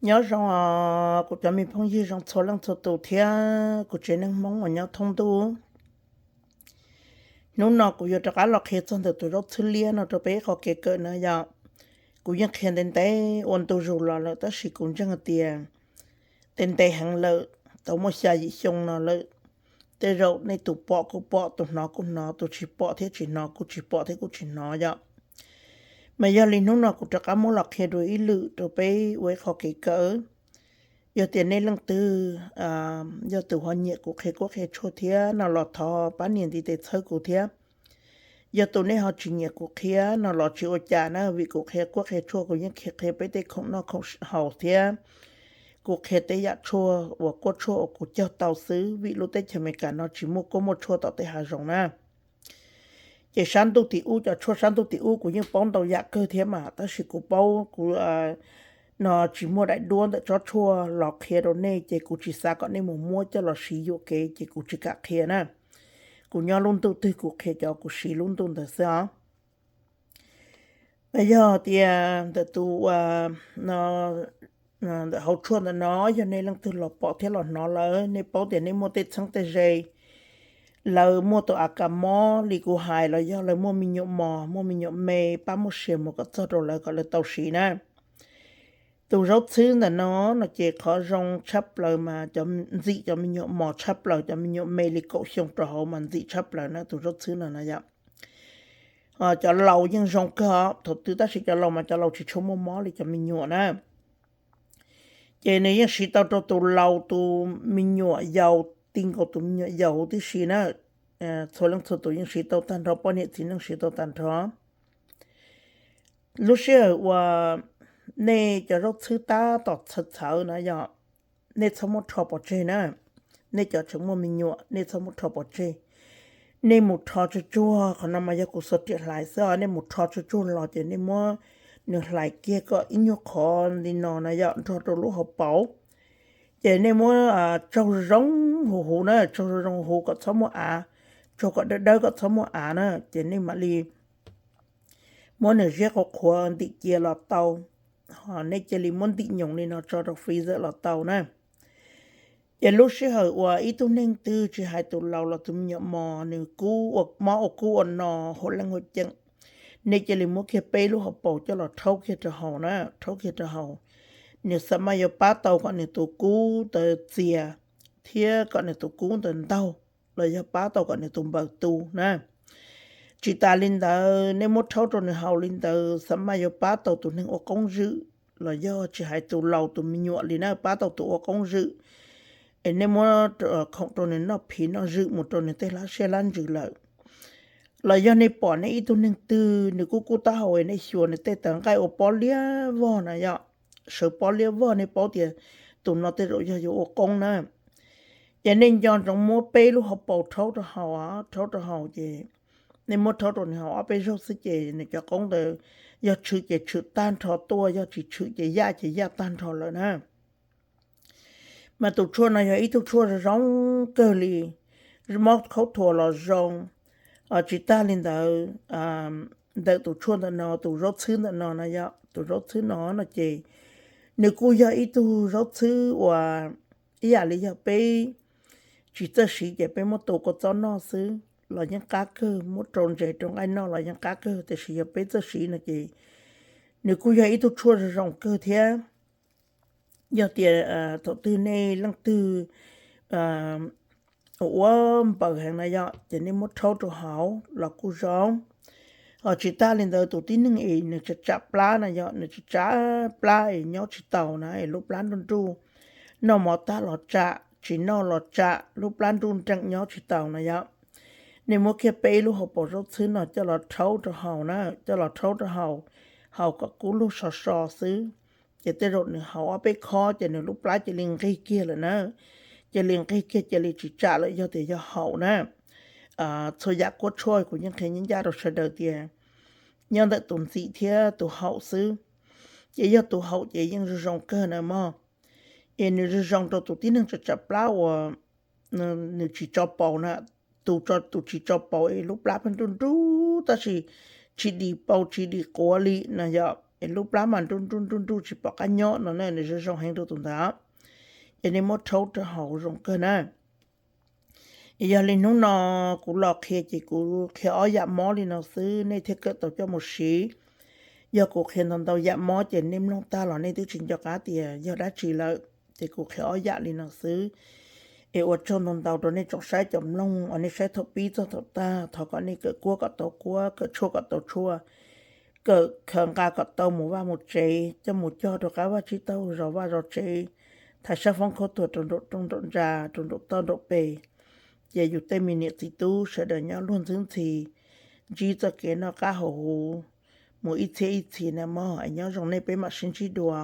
Nyob zoo os kuv cov me phooj ywg zoo txhua leej txhua tus thiab kuv tsev neeg Hmoob uas nyob thoob ntuj. Hnub no kuv yuav rov qab los qhia txog ntawm tus zaub txhwb liab no rau peb ib qho kev kawm na yom. Kuv yeej qhia ntev ntev ua ntu zus los lawm tab sis kuv ntseeg hais tias ntev ntev heev lawm, tau muaj xya yim xyoo no lawm. Tej zaum nej tus pom kuj pom, tus hnov kuj hnov, tus tsis pom thiab tsis hnov, kuj tsis pom thiab kuj tsis hnov yom. Mas yog li hnub no kuv rov qab muab los qhia dua ib lwm rau peb ua ib qho kev kawm. Yog tias nej leej twg yog tus ho nyiam kuv qhia kuab qhia tshuaj thiab no los thov pab nias ntiv tes txhawb kuv thiab. Yog tus nej ho tsis nyiam kuv qhia no los tsis ua cas na, vim kuv qhia kuab qhia tshuaj kuv yeej qhia peb tej khoom noj khoom haus thiab kuv qhia tej yam tshuaj uas kuab tshuaj uas kuv cog tau xwb, vim lub teb chaws Amelikas no tsis muaj kuab muaj tshuaj tom tej hav zoov na. Ces sab ntuj tim ub, cov tshuaj sab ntuj tim ub kuv yeej paub ntau yam kawg thiab mas, tab sis kuv paub kuv no tsis muaj daim duab ntawm tsob tshuaj los qhia rau nej, ces kuv tsis xav kom nej mus muab coj los siv yuam kev ces kuv tsis kam qhia na. Kuv nyob lub ntuj twg kuv qhia cov kuv siv lub ntuj ntawd xwb os. Yog tias ntawm tus ntawm hauv tshuaj ntawm no yog nej leej twg los pom thiab los hnov lawm, nej paub tias nej muaj tej txheeb tej ze, lawv muaj tus a kas mob li kuv hais los yog lawv muaj me nyuam mos, muaj me nyuam me, pab muab share mus kom txog rau lawv kom lawv tau siv na. Tus zaub txhwb ntawm no no ces qhov zoo tshaj plaws mas cov ntxim cov me nyuam mos tshaj plaws, cov me nyuam me li kaum xyoo rau hauv mas ntxim tshaj plaws na tus zaub txhwb no na yom. Cov laus yeej zoo kawg thaum twg tab sis cov laus mas cov laus tsis tshua muaj mob li cov me nyuam na. Ces nws yeej siv tau rau tus laus, tus me nyuam yaus, ti nkaus tus me nyuam yaus huv tib si na. Txhua leej txhua tus yeej siv tau tag nrho, poj niam txiv neej siv tau tag nrho. Lub sij hawm uas nej cov zaub txhwb tab tom txhawv txhawv na yom, nej txhob muab rho pov tseg na. Nej cov tseem muaj me nyuam nej txhob muab rho pov tseg. Nej mus rho tsuag tsuag, qhov no mas yog kuv xuas riam hlais xwb os, nej mus rho tsuag tsuag los ces nej muab nws hlais kiag kom ib nyuag qhov li no na yom, nrog rau lub hauv paus. Ces nej muab tsaug zoo zoo huv huv na, tsaug zoo zoo huv kom txhob muaj av, tsaug kom dawb dawb kom txhob muaj av na, ces nej mam li muab nws ziab qhuav qhuav ntim cia los tau. Nej cia li muab ntim nyoos li no tso rau freezer los tau na. Ces lub sij hawm uas ib tug neeg twg tsis hais tus laus los tus me nyuam mos nws kub ua mob ua kub ua no hauv leej hauv ceem, nej cia li muab kiag peb lub hauv paus coj los rhaub kiag rau haus na, rhaub kiag rau haus. Nws xam maj yuav pab tau kom nws tus kub ntawd txias thiab kom nws tus kub ntawd ntaug, los yog pab tau kom nws tus npaws tu na. Tsis tas li ntawd, nej muab rhaub rau nws haus li ntawd xam maj yuav pab tau tus neeg ua qoob zwm, los yog tsis hais tus laus tus me nyuam li na, pab tau tus ua qoob zwm. Es nej muab khoom rau nws noj phiv noj zwm mus rau nws tej hlab siab hlab ntsws lawm. Los yog nej pom nej ib tug neeg twg nws kub kub taub hau es nej xyuas nws tej tawv nqaij ua pob liab vog na yom, sawv pob liab vog, nej paub tias tus no tej zaum yog yuav ua qoob na. Ces nej nco ntsoov muab peb lub hauv paus rhaub rau haus, rhaub rau haus ces nej muab rhaub rau nws haus ob peb zaug xwb ces nws cov qoob ntawd yog tshwm ces tshwm tag nrho tuaj, yog tsis tshwm ces yaj ces yaj tag nrho lawm na. Mas tus tshuaj no yog ib tug tshuaj zoo kawg li, mob khaub thuas los zoo. Tsis tas li ntawd, ntawm tus tshuaj ntawm no, tus zaub txhwb ntawm no na yom, tus zaub txhwb no no ces nws kuj yog ib tug zaub txhwb uas ib yam li yog peb tsis txawj siv ces peb muab tu kua txob noj xwb los yeej qab kawg, muab rau ntses rau nqaij noj los yeej qab kawg, tiam sis yog peb txawj siv no ces nws kuj yog ib tug tshuaj zoo zoo kawg thiab. Yog tias thaum twg nej leej twg ua npaws heev na yom, ces nej muab rhaub rau haus los kuj zoo. Ho tsis tas li ntawd tus tib neeg es nws tsam tsam plab na yom, nws tsam tsam plab es nyob tsis taus na, es lub plab nruj nruj, noj mov tag los tsam, tsis noj los tsam, lub plab nruj nreem nyob tsis taus na yom, nej muab kiag peb lub hauv paus zaub txhwb no coj los rhaub rau haus na, coj los rhaub rau haus, haus kom kub lug so so xwb. Ces tej zaum nws haus ob peb khob ces nws lub plab cia li nqig kiag lawm na, cia li nqig kiag cia li tsis tsam lawm yog tias yog haus na. Txhua yam kuab tshuaj kuv yeej qhia ncaj ncaj rau sawv daws tias nyob ntawm tus ntxim thiab tus haum xwb. Ces yog tus haum ces yeej zoo zoo kawg na mog. Es nws zoo zoo rau tus tib neeg tsam tsam plab uas nws tsis tso paus na, tus, tus tsis tso paus es lub plab pheej nruj nruj tab sis tsis dim paus tsis dim quav li no yom. es lub plab mas nruj nruj nruj nruj tsis pom qab nyob no na, nws zoo zoo heev rau tus ntawd. Ces nej muab rhaub rau haus zoo kawg na. Es yog li hnub no kuv los qhia ces kuv qhia ob yam mob li no xwb nej thiaj kawm tau coj mus siv. Yog kuv qhia ntau ntau yam mob ces nej mloog tag los nej twb tsis nco qab tias yog dab tsi lawm, ces kuv qhia ob yam li no xwb. Es ua tsaug ntau ntau rau nej tsoom saib cov mloog uas nej saib thaum pib txog thaum tag, thov kom nej kawm kuab kom tau kuab, kawm tshuaj kom tau tshuaj, kawm khaws nqa kom tau mus vaj mus tsev, coj mus cog rau qab vaj tsib taug zov vaj zov tsev, thaiv sab foob khaub thuas rau nraum rooj nraum ntsa, rau nraum toj nraum pes. Ces yus tej me niam txiv tub sawv daws nyob luag ntxwb ntxhi, ntsib txoj kev noj qab haus huv mus ib txhiab ib txhis na mog. Es nyob zoo nej, peb mam sib ntsib dua.